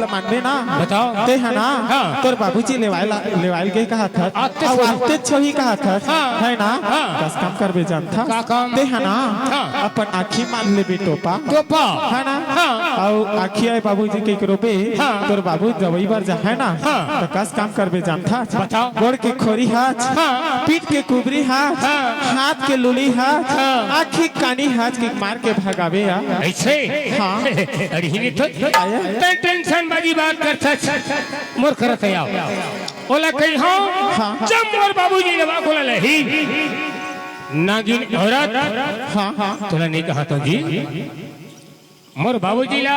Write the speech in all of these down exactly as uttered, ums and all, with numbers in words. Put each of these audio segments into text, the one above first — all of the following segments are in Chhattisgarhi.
मानबे ना। बताओ। ते ह ना, हाँ। तोर बाबूजी लेवाइल, लेवाइल गे कहत हस। आते अउ छोही। आते छोही कहत हस, हाँ। है ना? हाँ। कस काम करबे जानथस? का काम? ते ह ना, हाँ। अपन आँखी मार लेबे टोपा। टोपा। है ना? हाँ। अउ आँखी आए बाबूजी के रोबे, हाँ। तोर बाबू दवाई बर जाहय ना, हाँ। त कस काम करबे जानथस? बताओ। गोड़ के खोरी हाथ, हाँ। पीठ के कुबरी हाथ, हाँ। हाथ के लुली हाथ, हाँ। आँखी कानी हाथ के मार के भगाबे या। अइसे? हाँ। अरे, ही नहीं तो। आया? तैं टेंशन बाजी बात करथस, मोर करत हे आओ। ओला कहिहौं, हाँ, हाँ। जब मोर बाबूजी लेवा के ओला लेही, नागिन औरत, हाँ, हाँ। तोला नहीं कहत हौं जी, मोर बाबूजी ला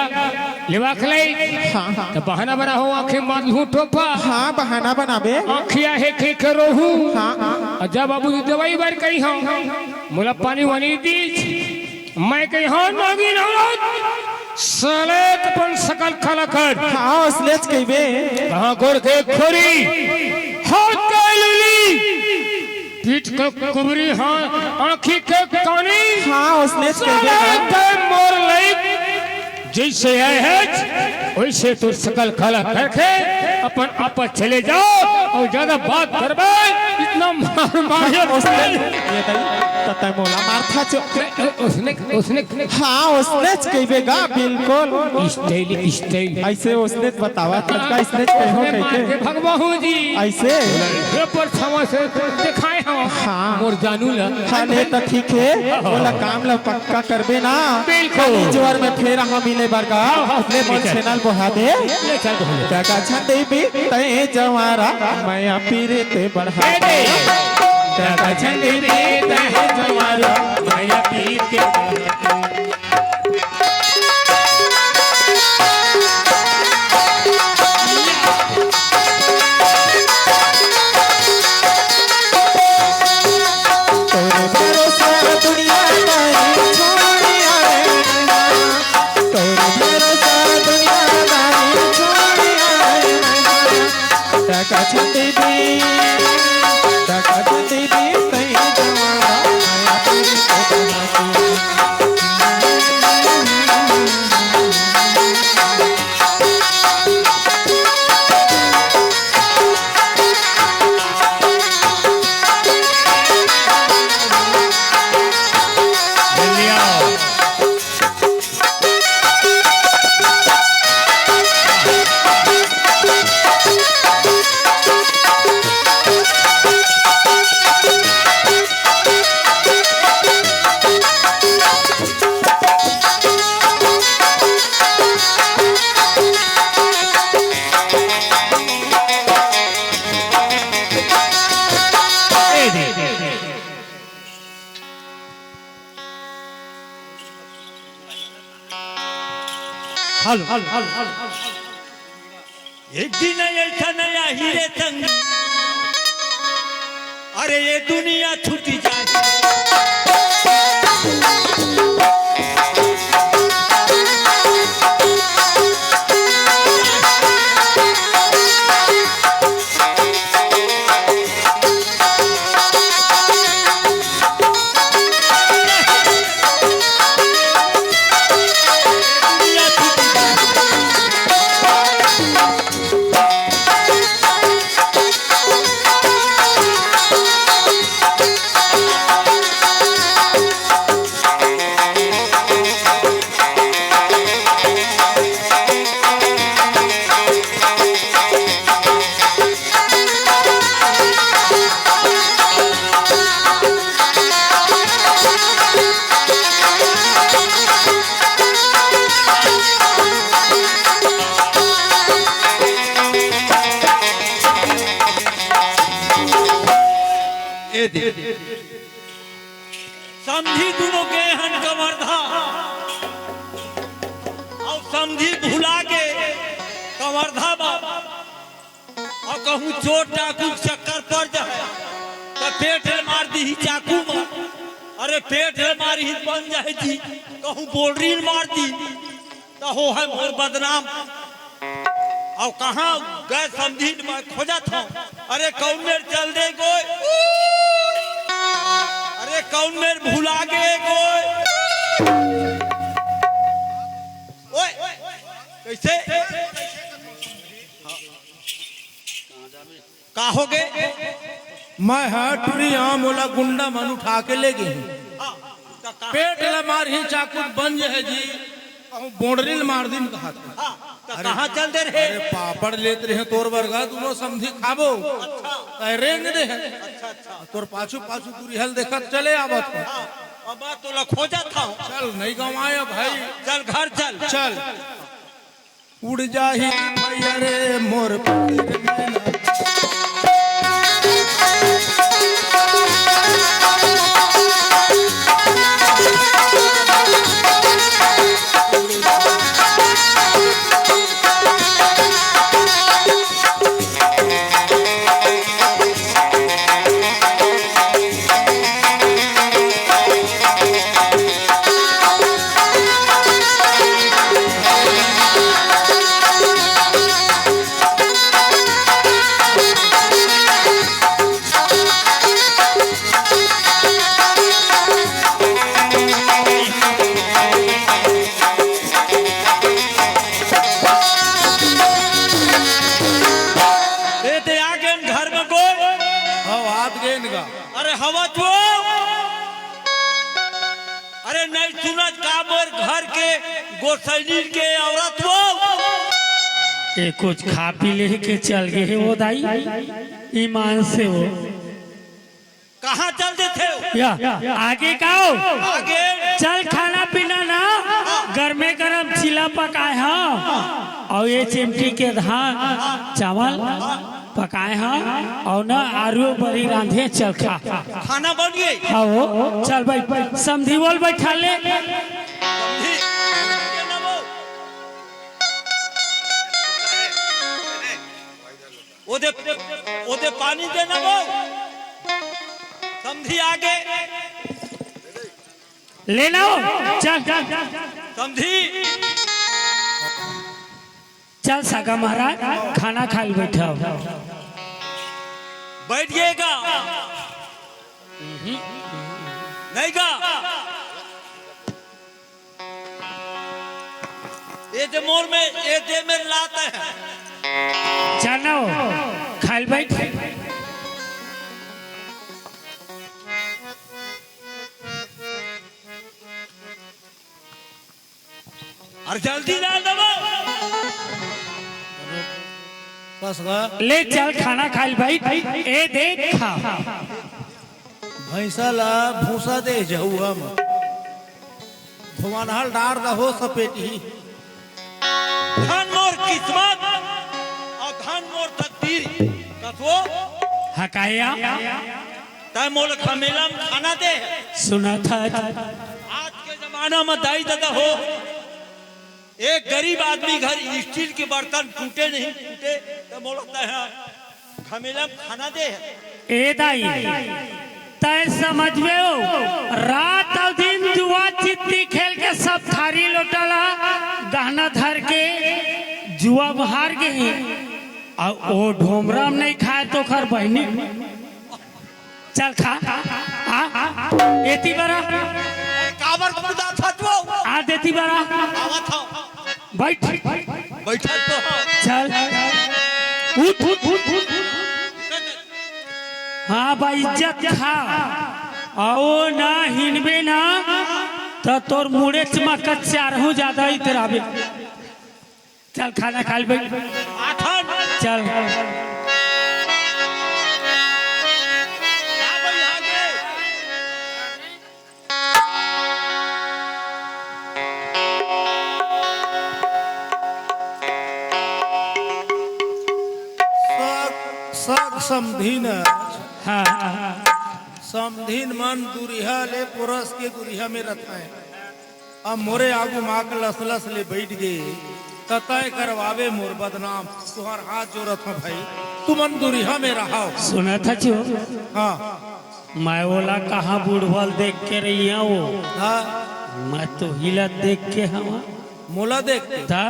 लेवा के लइस, हाँ, हाँ। त बहाना बनाहूँ, आँखी मार लूँ टोपा। हाँ, बहाना बनाबे। आँखी आहे के करोहूँ। हाँ, हाँ। अउ जब बाबूजी दवाई बर कहिहौं, मोला पानी वानी दीस, मैं कहिहौं, नागिन औरत, साले त अपन सकल काला कर। हाँ, ओसनेच कहिबे। कहाँ गोड़ के खोरी, हाथ के लुली, पीठ के कुबरी, हाँ, आँखी के कानी। हाँ, ओसनेच कहिबे साले ना। तैं मोर लइक जइसे आए हस, वइसे तोर सकल काला करके अपन आप चले जाओ अउ जादा बात करबे, इतना मार मार ओसने, ये तई, त तैं मोला मारथस। ओसने, ओसने, हाँ, ओसनेच कहिबे गा, बिल्कुल। Style, style. अइसे ओसनेच बतावत हस का, अइसनेच कहिहौं ओसने मार कहिके। के भगवाहूँ जी। अइसे? ये पर छवा से देखाए हौं। हाँ। मोर जानू ला। हाँ, ले त ठीक हे, ओला काम ला पक्का करबे ना। बिल्कुल। काली जुवार में फेर आहा मिले बर गा। हाँ, हाँ, ले मोर ठीक हे। चैनल बढ़ा दे। ले चल, बढ़ा दे। टका छंदी बीते जंवारा, मया पीरित बढ़ा दे। ए दे। टका छंदी बीते जंवारा, मया पीरित बढ़ा दे। तोर भरोसा दुनिया दारी छोड़ आए मैं, तोर भरोसा दुनिया दारी छोड़ आए मैं। टका छंदी भी, टका छंदी भी, तई जमाना आया तेरी को बना के। हेलो। एक दिन अइसन आही रे संग, अरे ये दुनिया छूटी जाए। ए दे। समधी दुनों गे हन कवर्धा, अउ समधी भुला गे कवर्धा बा। अउ कहूँ चोर डाकू के चक्कर पड़ जाए, त पेट ले मार दीही चाकू म। अरे पेट ले मारही त बन जाए जी, कहूँ बोलरी ल मार दी, त होहय मोर बदनाम। अउ कहाँ गय समधी ल मैं खोजत हौं। अरे कौन मेर चल दे गोय, अरे कौन मेर भुला गे गोय। ओए, कइसे? हो गे? मैं ह टुरी आम, ओला गुंडा मन उठा के ले गे। हाँ, त कहाँ पेट ला मारही, चाकू बंज हे जी, कहूँ बोंडरी ल मार दिन कहत। हाँ, त अरे, कहाँ चल दे रहे? अरे, पापड़ लेत रहे तोर बरगा, दूनों समधी खाबो। अच्छा। तय रेंग दे हे। अच्छा, अच्छा। तोर पाछू पाछू दूरिहा ल देखत चले आवत हूँ। हाँ, अब तोला खोजत हूँ। चल, नहीं गंवाए भाई। चल, घर चल। चल। उड़ जाही भैया रे मोर पीर नैना। ए, ते आ गेन घर में गोल। हव, आत गेन गा। अरे, हवा तो। अरे, नहीं सुनत का मोर घर के गोसैनी के औरत वो? ए, कुछ खा पी ले के चल गे हे वो दाई, ईमान से वो। कहाँ चल देथे हो? या, आगे का हो? आगे। चल खाना पीना ना, गरमे गरम चीला पकाए हव, अउ ये चिमटी के धान चावल पकाए हव, अउ ना आरुओ बरी रांधे, चल खा। खाना बन गे? हाँ हो, चल भाई, समधी बोल बैठा ले। समधी, ओदे, ओदे पानी देना वो। समधी आगे। ले लाओ, चल। समधी। चल सगा महाराज, खाना खाए ल बैठा हो। बैठ गए का? नहीं का? ये दे मोर में, ये दे मेरे लात है। जानो, खाइल बैठ। अरे जल्दी ला दबो। बस बा। ले चल खाना खाइल बैठ। ए देख खा। भैंसा ला भूसा दे जहुआ म। धुआनहल डार दहो सपेटी। धन मोर किस्मत अउ धन मोर तकदीर। कथो? हकाया। तै मोल खमेला म खाना दे। सुना था। आज के जमाना म दाई ददा हो, एक गरीब आदमी घर स्टील के बर्तन टूटे नहीं टूटे, त मोल तै ह खमेला म खाना दे। ए दाई, तै समझबे हो, रात अउ दिन जुआ चित्ती खेल के सब थारी लोटा ला गहना धर के जुआ म हार गे हे। अउ ओ ढोमरा म नहीं खाए त ओखर बहिनी। चल खा। आ, आ, एती बरा। काबर कुदा था तू? आ देती बरा। आवत हव। बैठ। बैठल तो हव। चल। उठ, उठ, उठ, उठ। हाँ, बा इज्जत खा। अउ ना हिनबे ना, त तोर मुड़े चमक चारहू जादा इतराबे। चल, खाना खा ले भाई। आथन। चल। आ भाई, आ गए। सग, सग समधिन। हाँ, हाँ, हाँ। समधिन मन दुरिहा ले पुरस के दुरिहा में रथें। अब मोरे आगू माँ के लसलस ले बैठ गे, त तय करवावे मोर बदनाम। तुहर हाथ जोड़त हूँ भाई, तुमन दुरिहा में रहा हो। सुनत हचो? हाँ। मैं ओला कहाँ बुढ़वल देख के रही हूँ वो? हाँ। मैं तो हिलत देख के हवा। मोला देख के? ता?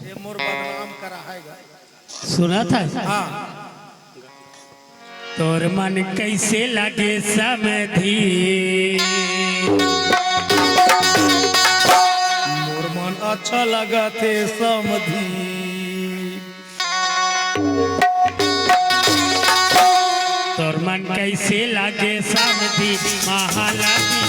ये मोर बदनाम करा है गा। सुनत हस? हाँ। तोर मन कैसे लगे समधी? मोर मन अच्छा लगत हे समधी। कइसे लागे समधी महालक्ष्मी।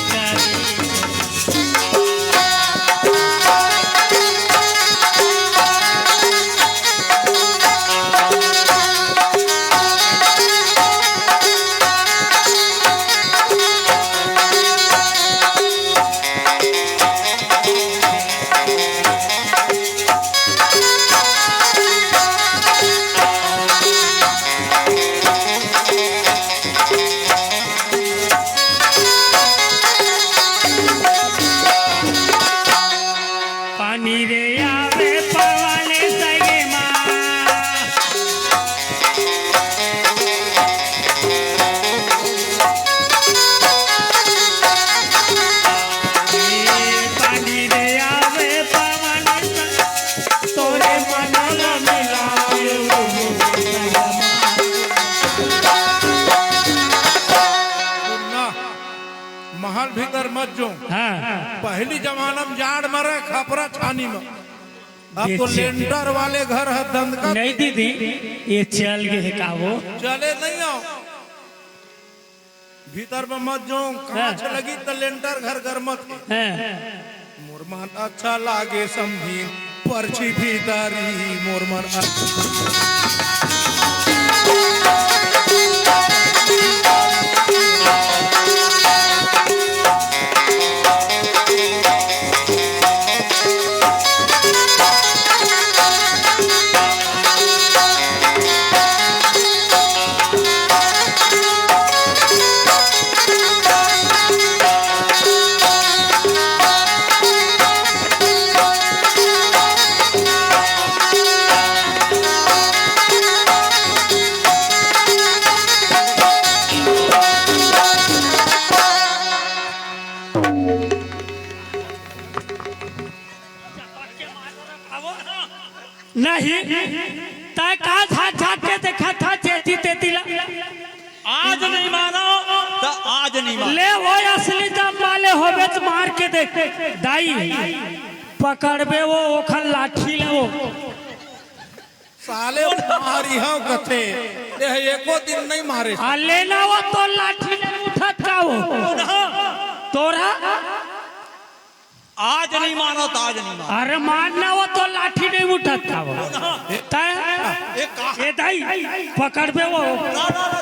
पानी रे आवे पवन संगे मा। ए पानी रे आवे पवन संग, तोरे मन ल मिलावे। सुनना, महल भीतर मत जो। हाँ। पहली जमाना में जाड़ मरे खपरा छानी में। अब तो लेंटर वाले घर है, दंद का नहीं दीदी, ये चल गए है का वो? चले नहीं आओ। भीतर में मत जो, कांच हाँ। लगी तो लेंटर घर गरमत है। हाँ। मोर मन अच्छा लागे समधी, परछी भीतरी मोर मन अच्छा। नहीं, तय का झांक झांक के देखा था जेती तेती ला। आज नहीं मानो तो आज नहीं मानो। ले वो असली दम वाले होबे तो मार के देख। दाई, पकड़बे वो ओखर लाठी ले वो। साले मारी हव कथे, ये एको दिन नहीं मारे। आ लेना वो तो लाठी ले उठत का वो। तोरा आज नहीं मानो तो आज नहीं मानो। अरे मानना वो तो लाठी नहीं उठत का वो। तय, ए, का? ए दाई, पकड़बे वो। ना, ना, ना।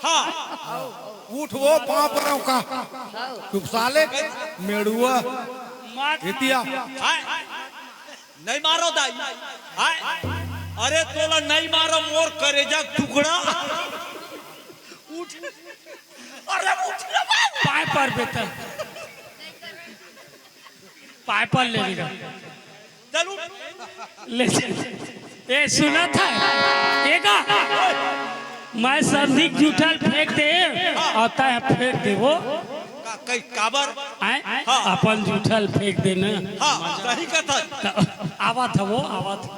हाँ। उठ वो पाँव पर का। चुप साले, मेड़ुआ। मार। इतिया। हाय। नहीं मारो दाई। हाय। अरे तोला नहीं मारो मोर करेजा टुकड़ा। उठ। अरे उठ रे बाबू। पाय पर बेटा। पाय पर ले लेगा। चल उठ। ले चल। ए, सुना था? एगा। मैं समधी जूठल फेंक दे और तय फेंक दे वो। का, कई काबर? आए? हाँ। अपन जूठल फेंक दे ना। हाँ, सही कथा। त-, आवा था वो, आवा था।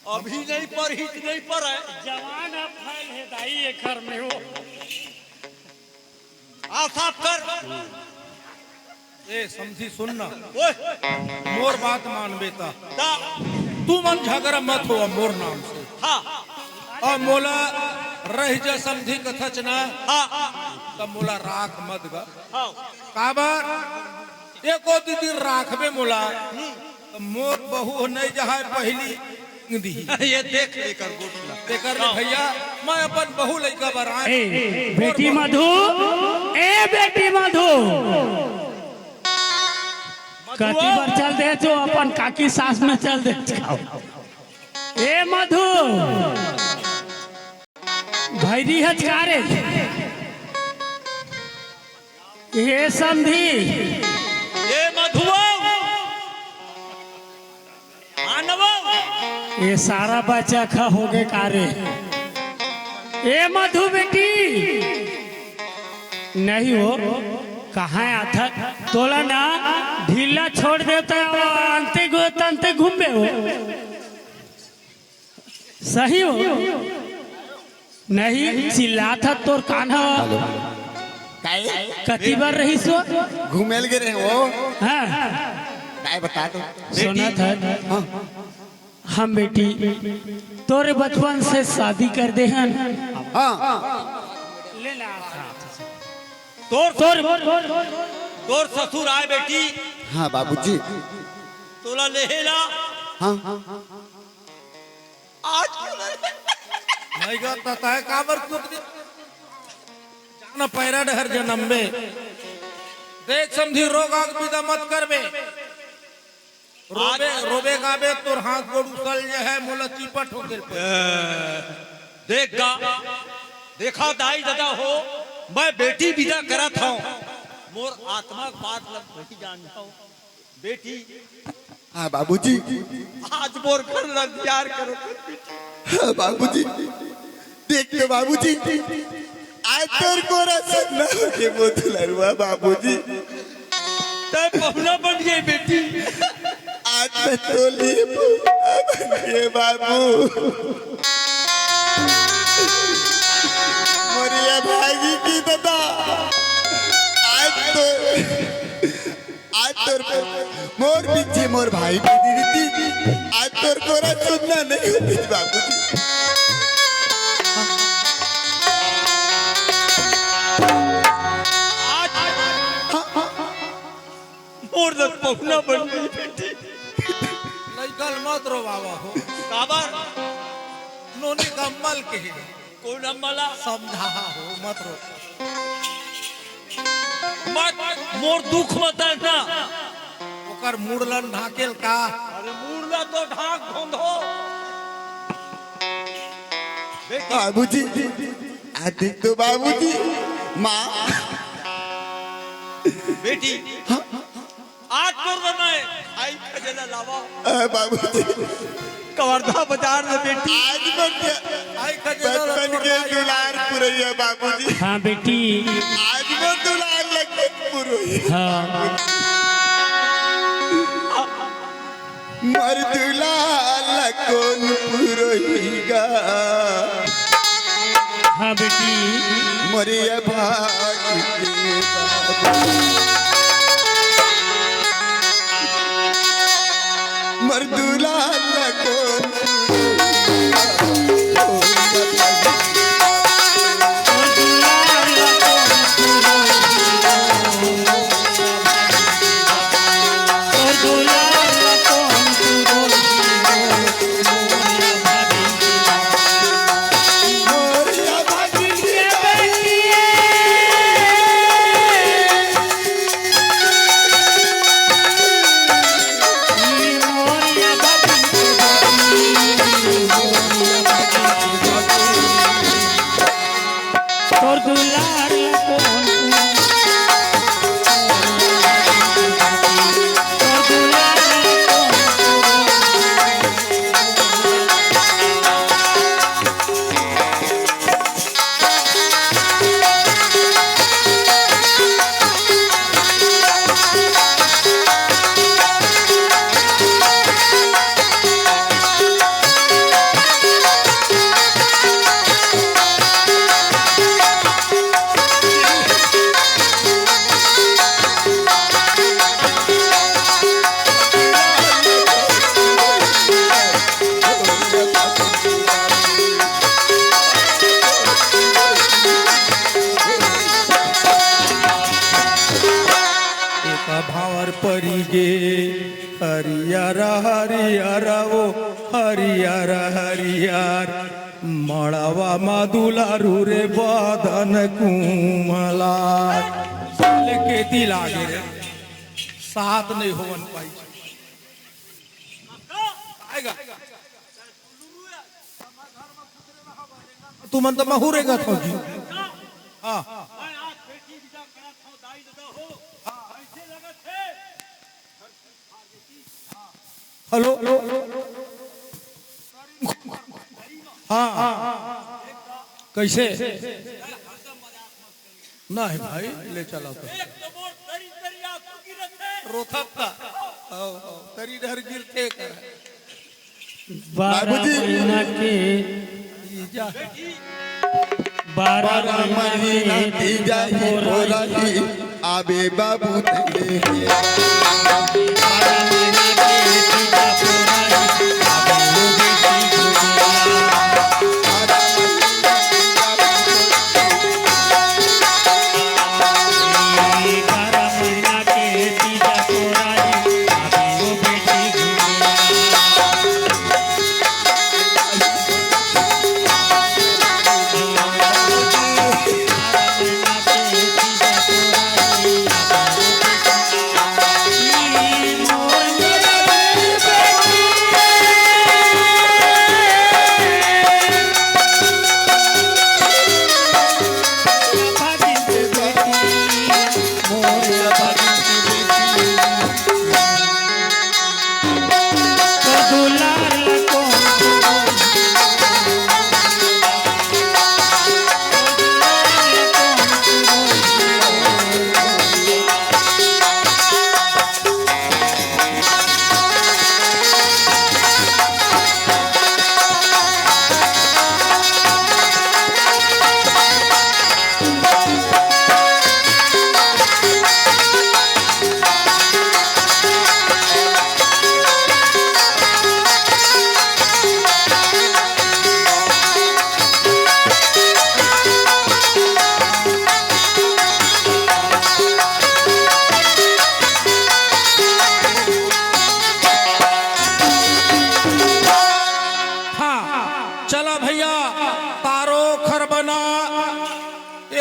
अभी नहीं पर, हित नहीं पर है। जवान अब फैल है दाई एकर में वो। आ साफ कर। ए, समधी सुन ना। ओए। मोर बात मान बेटा। ता। तू मन झगड़ा मत हो मोर नाम से। हाँ। अब मोला रह जा समधी कथच ना। हाँ। तब मोला राख मत गा। हाँ। काबर? एको दू दिन राखबे मोला। हम्म। त मोर बहू नहीं जहाय पहली दी। ये देख लेकर गोठला। तेकर ले भैया, मैं अपन बहू लइका बर आए। ए, बेटी मधु, ए, बेटी मधु। कति बार चल दे जो अपन काकी सास में चल दे। ए मधु, भैरी हच का रे? ए समधी। ए मधुआ। मानव। ये सारा बच्चा खा हो गए का रे? ए मधु बेटी, नहीं हो, कहाँ आथा? तोला ना ढीला छोड़ देता है, वो अंते गो-, तंते घूमे हो। सही हो? नहीं, चिल्लाथा तोर कान ह। हेलो। काहे? कति बार रहिस वो? घूमेल गे रहे वो। हाँ। काहे बता तो। सुनत है। हाँ। हम बेटी तोरे बचपन से शादी कर दे हन। हाँ। तोर तोर तोर ससुर आय बेटी। हाँ बाबूजी। तोला लेहे ला। हाँ। आज नहीं गा, त तय काबर कूद दे? जाना पैरा डहर जन्म में। देख समझी, रोग आग विदा मत करबे। रोबे, आज रोबे गाबे, तोर हाथ गोड़ उसल जे है, मोला चिपट हो गेल। ए, देख गा, देखा दाई ददा हो, मैं बेटी विदा करत हूँ, मोर आत्मा के बात लग नहीं जान जाओ। बेटी। हाँ बाबूजी। आज मोर घर ला तैयार करो बेटी। हाँ बाबूजी। देख तो बाबूजी, आज तोर कोरा सन्ना हो के मोर दुलरुआ बाबूजी। तय पहुना बन गए बेटी। आज मैं तो लिए पहुना बन गए बाबू। मोरिया भागी की ददा। आज तो आज तोर पे मोर पीछे मोर भाई की दीदी, आज तोर कोरा सुनना नहीं होती बाबूजी। आज मोर दस पहुना बन गई बेटी। लइका ल मत रोवावा हो। काबर? नोनी कम्मल के। कोन अम्मला? समझा हो, मत रो। मत, मोर दुख मत ना। ओकर मुड़लन ढाकेल का? अरे मुड़ला तो ढाक धोंधो। बेटी। बाबूजी, आदित्य बाबूजी, माँ। बेटी। हाँ? आज तोर बर मैं खाई खजेना लावा। अ, बाबूजी। कवर्धा बाजार में बेटी। आज मोर के खाई खजेना बचपन के दुलार पुरैया बाबूजी। हाँ बेटी। आज मोर दुलार लखन पुरैया। हाँ। मोर दुलार लखन पुरैया। हाँ बेटी। मोरिया भाग के बाबू। मोर दुलार ला कोन एक भावर परी गे हरियर हरियर ओ हरियर हरियर मड़वा मा दुलारू रे बदन कुमला। लेके दिल आगे रे, साथ नहीं होवन पाई। आएगा। तुमन तो महू रेंगत हो जी। हाँ। हेलो। हाँ। कैसे? नहीं भाई, ले चला तो। रोथत ता। आओ, आओ, तरी डहर गिरथे कर। बारह बाबूजी। महीना के, बारह बारह महीना महीना के तीजा ही पोराही, आबे बाबू तले।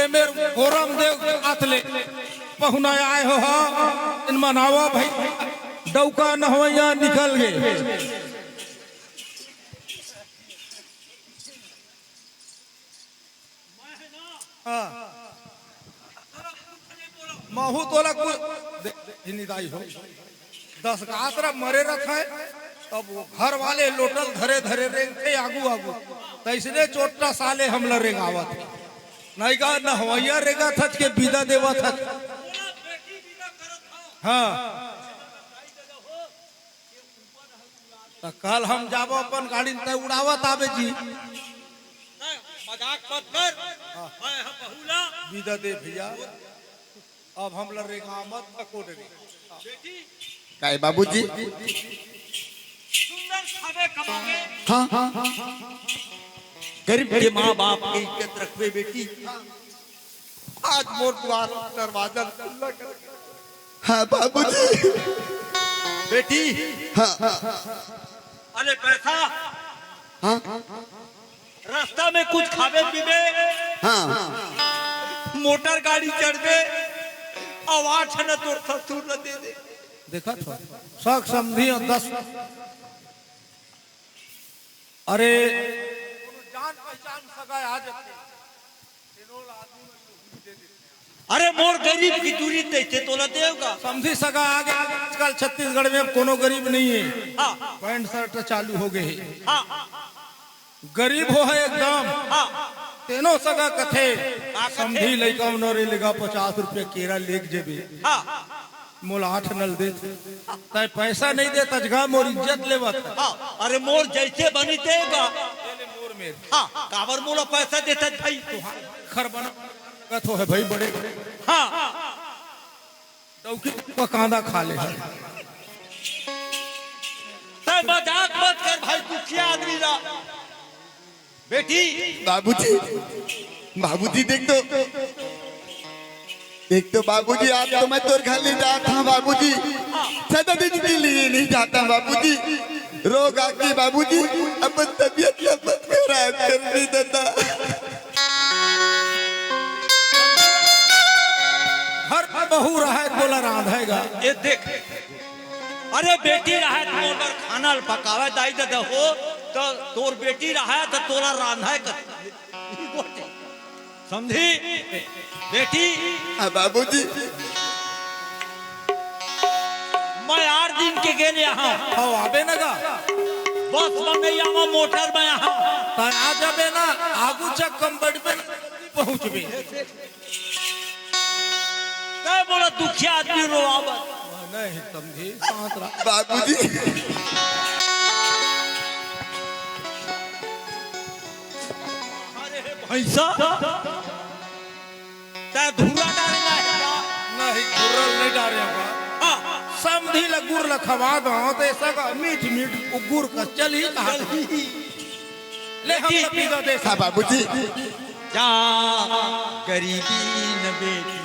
मेर गोरम देव के हाथ ले पहुना आए हो, हा। इन मनावा भाई, डौका नहवैया निकल गे। हाँ। महू तोला कुछ दे, दे, ही निदाई हो। दस गात्र मरे रथे, तब वो घर वाले लोटल धरे धरे रेंगथे आगू आगू। तैसने चोट्टा साले हमला रेंगावत हे। नहीं का नहवैया रेंगाथच के बिदा देवथच। हाँ। त कल हम जाबो अपन गाड़ी में, तै उड़ावत आबे जी। नहीं, मजाक मत कर। हाँ। मैं हम बहुला। बिदा दे भैया। अब हमला रेंगा मत, थको डरे। बेटी। काय बाबूजी? सुंदर खावे कमावे। हाँ, हाँ, हाँ। गरीब के माँ बाप के इज्जत रखबे बेटी। आज मोर दुआर दरवाजा खुला कर। हाँ बाबूजी। बेटी। हाँ। अरे पैसा। हाँ। रास्ता में कुछ खाबे पीबे। हाँ। मोटर गाड़ी चढ़बे, अउ आठ आना तोर ससुर ल दे दे। देखत हो, सग समधी अउ दस। अरे, कोनो जान पहचान सगा आ जाथे। अरे मोर गरीब की दूरी तैसे तोला देवगा। समधी सगा आगे, आजकल छत्तीसगढ़ में अब कोनो गरीब नहीं है। हाँ। पैंट शर्ट चालू हो गए है। हाँ। गरीब हो है एकदम। हाँ। तेनो सगा कथे, का कथे? समधी लइका उनोरे लेगा पचास रुपया केरा लेग जेबे। हाँ। मोला आठ आना ल दे। तै पैसा नहीं दे तजगा मोर इज्जत लेवत। हाँ, अरे मोर जैसे बनी देगा। तेले मोर मेर। हाँ, काबर मोला पैसा देता भाई? तुहार खर बना कथो है भाई बड़े। हाँ। डौकी का कांदा खा ले है। तै मजाक मत कर भाई, दुखिया आदमी ला। बेटी। बाबूजी, बाबूजी देख तो, देख तो बाबूजी, आज तो मैं तोर घर नहीं जात हूँ बाबूजी, सदा दिन के लिए नहीं जाता बाबूजी। रोग आके बाबूजी अपन तबीयत का मत खराब कर दी दादा। घर में बहू रहे तोला रांधेगा। ये देख, अरे बेटी रहे त मोर बर खाना ल पकावे दाई ददा हो, त तोर बेटी रहे त तोला रांधे कर। समधी बेटी। हाँ बाबूजी। मैं आठ दिन के गेल यहाँ। हाँ, आबे न गा। बस में नहीं आवा, मोटर में यहाँ। त आ जाबे ना, आगू चक कम बढ़बे, पहुँचबे। तै मोला दुखिया आदमी रोवावत। नहीं समधी, शांत रह। बाबूजी। अरे भैंसा, तै धुर्रा डारेगा है का? नहीं, धुर्रा नहीं डारे बा। हाँ। समधी ला गुर ला खवा दो, त ऐसा का मीठ मीठ वो गुर का चली कहा। चली। ले हम बेटी। तो पीला दे। हाँ बाबूजी। जा गरीबी न बेटी।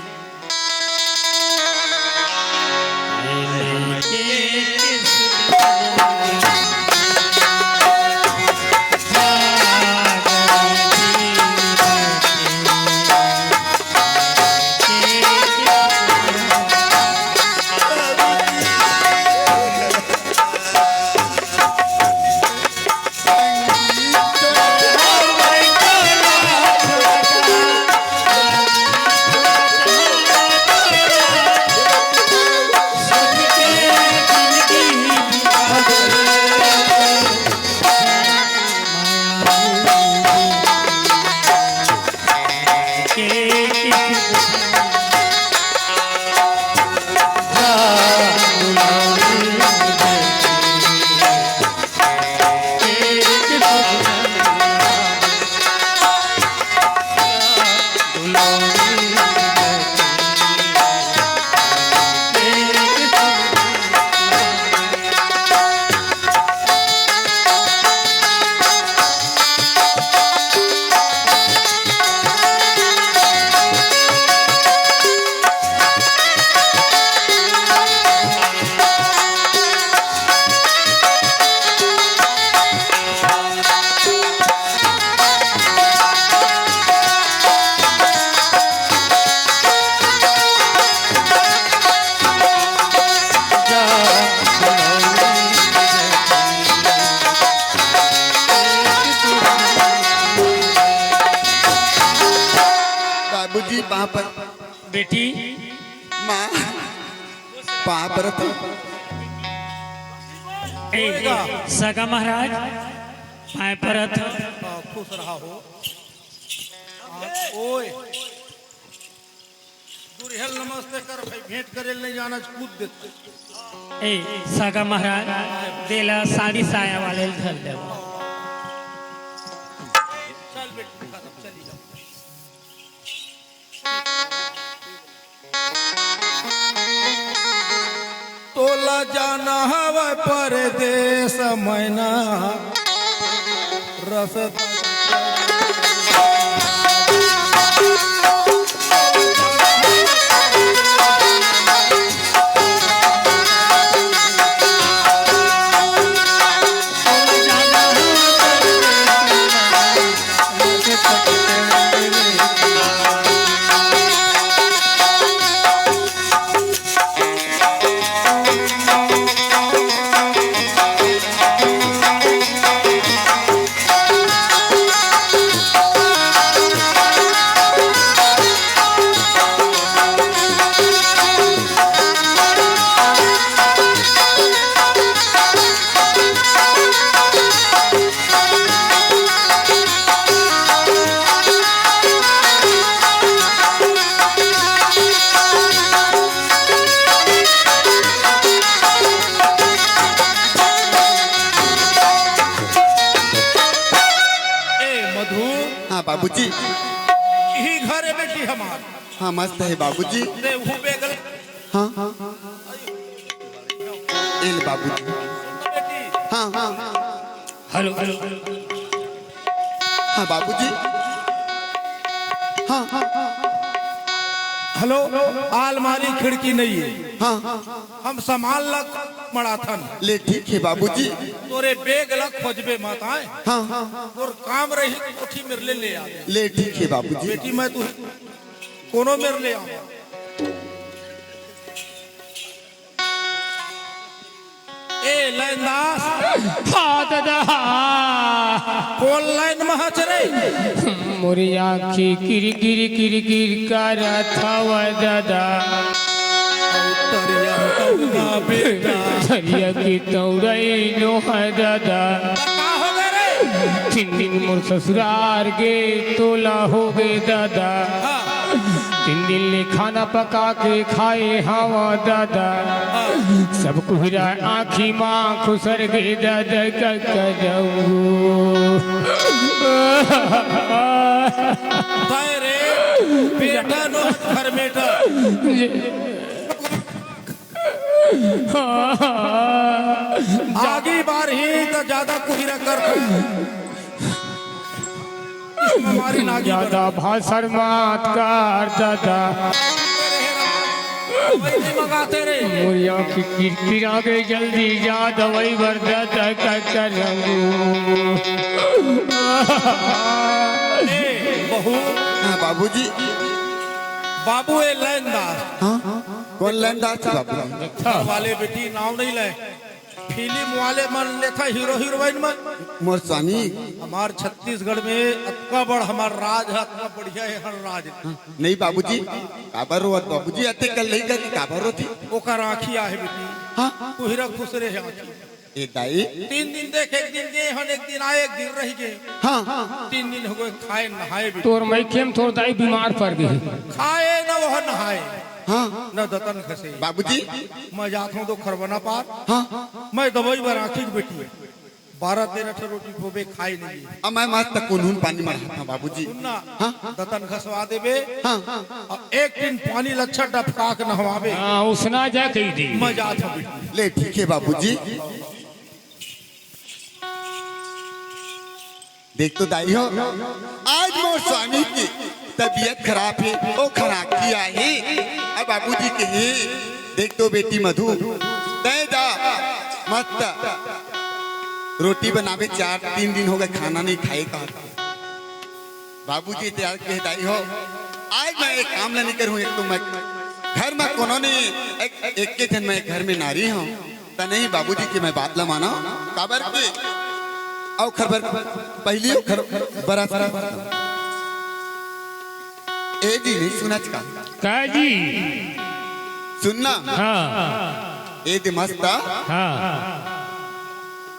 पाँव पर। बेटी। माँ, पाँव परत हँव। ए, ए, सगा महाराज, पाँव परत हँव। हाँ, खुश रहा हो। हाँ, ओए। दुरिहा ल नमस्ते कर भाई, भेंट करे ल नइ जानस, कूद देथे। ए, सगा महाराज, तेला साड़ी साया वाले ल धर ले। चल बेटी, चली जाओ। तोला जाना हवय परदेस मैना, रस ए मधु। हाँ बाबूजी। इही घर हे बेटी हमार। हाँ, मस्त हे बाबूजी। ते उहू बेगल। हाँ, हाँ, हाँ। ए ले बाबूजी। बेटी। हाँ, हाँ। Hello, hello. हाँ बाबूजी। हाँ, हाँ, हाँ। हेलो, आलमारी खिड़की नइ हे। हाँ, हाँ, हाँ। हम सामान ला मड़ाथन। ले ठीक हे बाबूजी। तोरे बेग ला खोजबे मत आय। हाँ, हाँ, हाँ। तोर काम रही कोठी मेर ले, ले आ। ले ठीक हे बाबूजी। बेटी मैं तू कोनो मेर ले आ। ए लैनदास। हाँ दादा। कोन लाइन म हच रे? मोरी आँखी किरकिर किरकिर करत हवय दादा। तरिया तौरा बेटा। तरिया के तौरई नो हे दादा। का हो गे रे? तीन दिन मोर ससुरार गे तोला हो गे दादा। हाँ। तीन दिन ले खाना पका के खाए हवं दादा। हाँ। सब कुहिरा आँखी मा खुसर गे दादा, का करंव। तय रे, बेटा नो घर में तो। आगी बार ही तो ज्यादा कुहिरा कर। हमारी नागी ज्यादा भाषण मत कर दादा। दवाई नहीं मंगाते रे। मोरी आँखी किरकिरा गे, जल्दी जा दवाई बर दादा, का करंव। ए, बहू। हाँ, बाबूजी। बाबू ए लैनदास। हाँ, हाँ। कोन लैनदास बाबू? घर वाले बेटी नाव नहीं ले। फिल्म वाले मन लेथा हीरो हीरोइन मन। मोर स्वामी। हमार छत्तीसगढ़ में अतका बड़ हमार राज हे, अतका बढ़िया हे हर राज। हाँ, नहीं बाबूजी, काबर रोवत बाबूजी, अतेक कल नहीं कर, काबर रोती? ओकर आँखी आहे बेटी। हाँ। कुहिरा खुसरे हे आँखी। ए दाई। तीन दिन देख, एक दिन गे हन, एक दिन आए, एक दिन रह गे। हाँ। तीन दिन हो गे, खाए नहाए बेटी। तोर मइके म तोर दाई बीमार पड़ गे। खाए न वो नहाए। हाँ। न दतन घसे। बाबूजी। मैं जात हूँ तो खरबना पार। हाँ। मैं दवाई बर आँखी के बेटी। बारह तेरह ठो रोटी खोबे खाए नहीं। अब मैं मस्त कुनहुन पानी मढ़ात हूँ बाबूजी। सुन ना, हाँ। दतन घसवा देबे। हाँ। अब एक दिन पानी लच्छा डफका के नहवाबे। हाँ, उसना जा कही दी। मैं जात हूँ बेटी। ले ठीक हे बाबूजी। देख तो दाई हो, आज मोर स्वामी के तबीयत खराब हे, ओ खराकी आहे। अब बाबूजी के हे, देख तो बेटी मधु, तय दा मत रोटी बनावे, चार तीन दिन हो गे खाना नहीं खाए का। बाबूजी तैयार के दाई हो, आज मैं एक काम ला नहीं करूँ, एक तो मैं घर में कोनो नहीं, एक, एक के जन मैं घर में नारी हूँ। त नहीं बाबूजी के मैं बात ला माना, काबर के अउ खबर पहली अउ खर बरस ए जी, नहीं सुनत का? का जी? सुन ना। हाँ। ए दे मस्त। हाँ।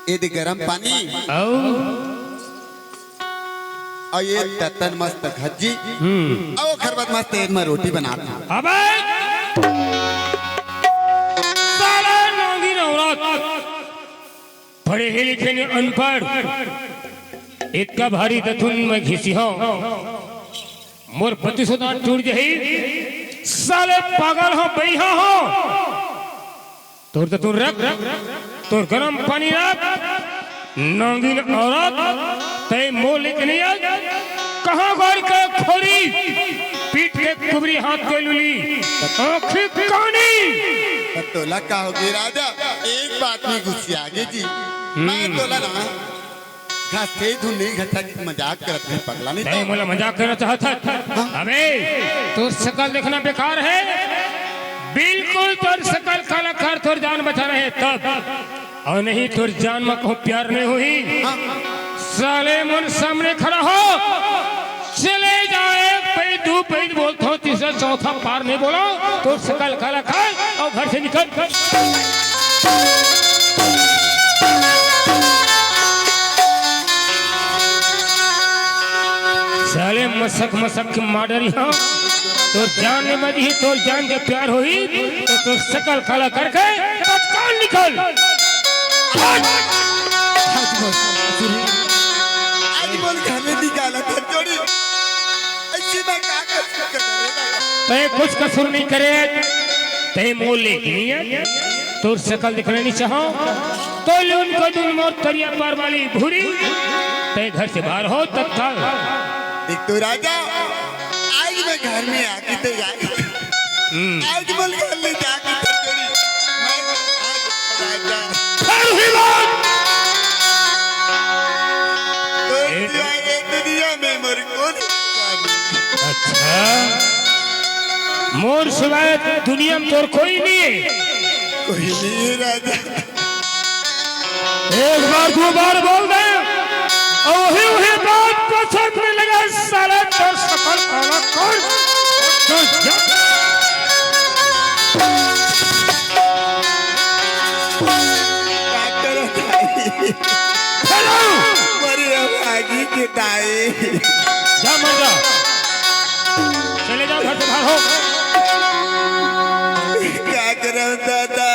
ए दे गरम पानी। अउ? अउ ए ततन मस्त घज्जी। हम्म। अउ ओखर बाद मस्त ए मा रोटी बना दे। अबे! साला नौंगी नौरत। पढ़े हे लिखे नइ अनपढ़, इतका भारी दतुन में घिसी हंव। मोर पति सुदान टूट जही, साले पागल हंव, बइहा हंव। तोर दतुन रख, तोर गरम पानी रख, नंगिन औरत, तैं मोर लेके नइ आय। कहाँ गौर के खोरी, पीठ के कुबरी, हाथ के लूली, आँखी कानी। त तोला का होगे राजा? एक बात में गुस्सियागे जी। हम्म। मैं तोला ना घास के धुन नहीं घटा के मजाक करत रहे, पगला नहीं तैं तो। मोला मजाक करना चाहत हस? हाँ। अबे, तोर सकल देखना बेकार हे, बिल्कुल तोर सकल काला कर, तोर जान बचाना हे तब। अउ नहीं तोर जान म कहूँ प्यार नइ होही। हाँ। साले मोर सामने खड़ा हो, चले जा, एक पैर, दू पैर बोलथंव, तीसरा चौथा पार नइ बोलंव, तोर सकल काला कर अउ घर से निकल। साले मसक मसक के मार डरिहंव, तोर जान नइ बचही, तोर जान के प्यार होही, त तोर सकल काला करके तत्काल निकल। आज बोल, आज बोल, घर ले निकाला था जोड़ी। ऐसी मैं का कसूर कर रहे हैं? तैं कुछ कसूर नइ करे, तैं मोर लेके नइ आय, तोर सकल देखना नइ चाहंव, तोर ले उनका दुन मोर तरिया पार वाली भूरी, तैं घर से बाहर हो तत्काल। देख तो राजा, आज मैं घर में आके तो यार, हम्म। आज बोल घर ले जाके तो तेरी, मैं आज राजा। फिर हुई बात। तो ए- सिवाय ये दुनिया में मोर कोई नहीं। अच्छा, मोर सिवाय दुनिया में तोर कोई नहीं है? कोई नहीं है राजा। एक बार दो बार बोल दे, अउ वही, वही बात पसंद नइ लगे, साले तोर सकल काला कर। का करत हस? Hello! मरे अभागी के दाई। जा मर जा। चले जाओ घर से बाहर हो। का करंव दादा,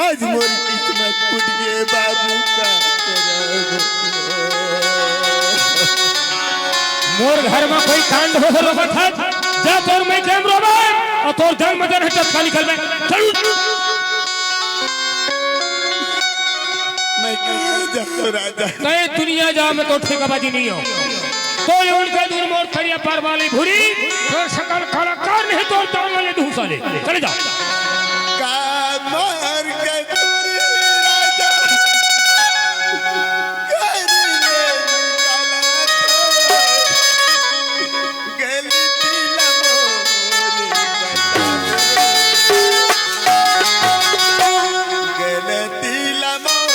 आज मोर किस्मत फूट गे बाबू, का करंव? मोर घर में कोई कांड हो रोकत हे, जा तोर मैं कैम रोबे, अउ तोर जान मजा नहीं टटका निकल में। चल। मैं कहाँ जाऊँ राजा? तैं दुनिया जा, मैं तो ठेकाबाजी नहीं हूँ। तो ये उनका दूर मोर थरिया पार वाली भूरी, तो सकल कलाकार नहीं तो जान वाले दूसरे। चले जाओ। का मार के दूरी राजा, कर ले निकाला तो। गलती ला मोर बता दे। गलती ला मोर।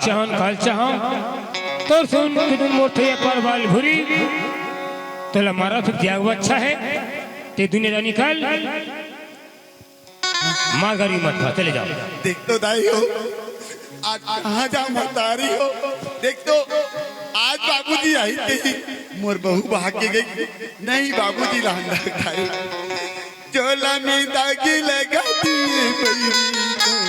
चाहन काल चाहन, तोर सुन तुदुन मोठे पर बाल भुरी, तोला मारा फिर त्याग अच्छा है, ते दुनिया निकल, मार गाड़ी मत खा, चले जाओ। देख तो दाई हो, आज कहाँ जा मतारी हो। देख तो, आज बाबूजी आई ते ही मोर बहू भाग के गई। नहीं, बाबूजी ला अंदर खाए। झोला में दागी लगा दिए बैरी।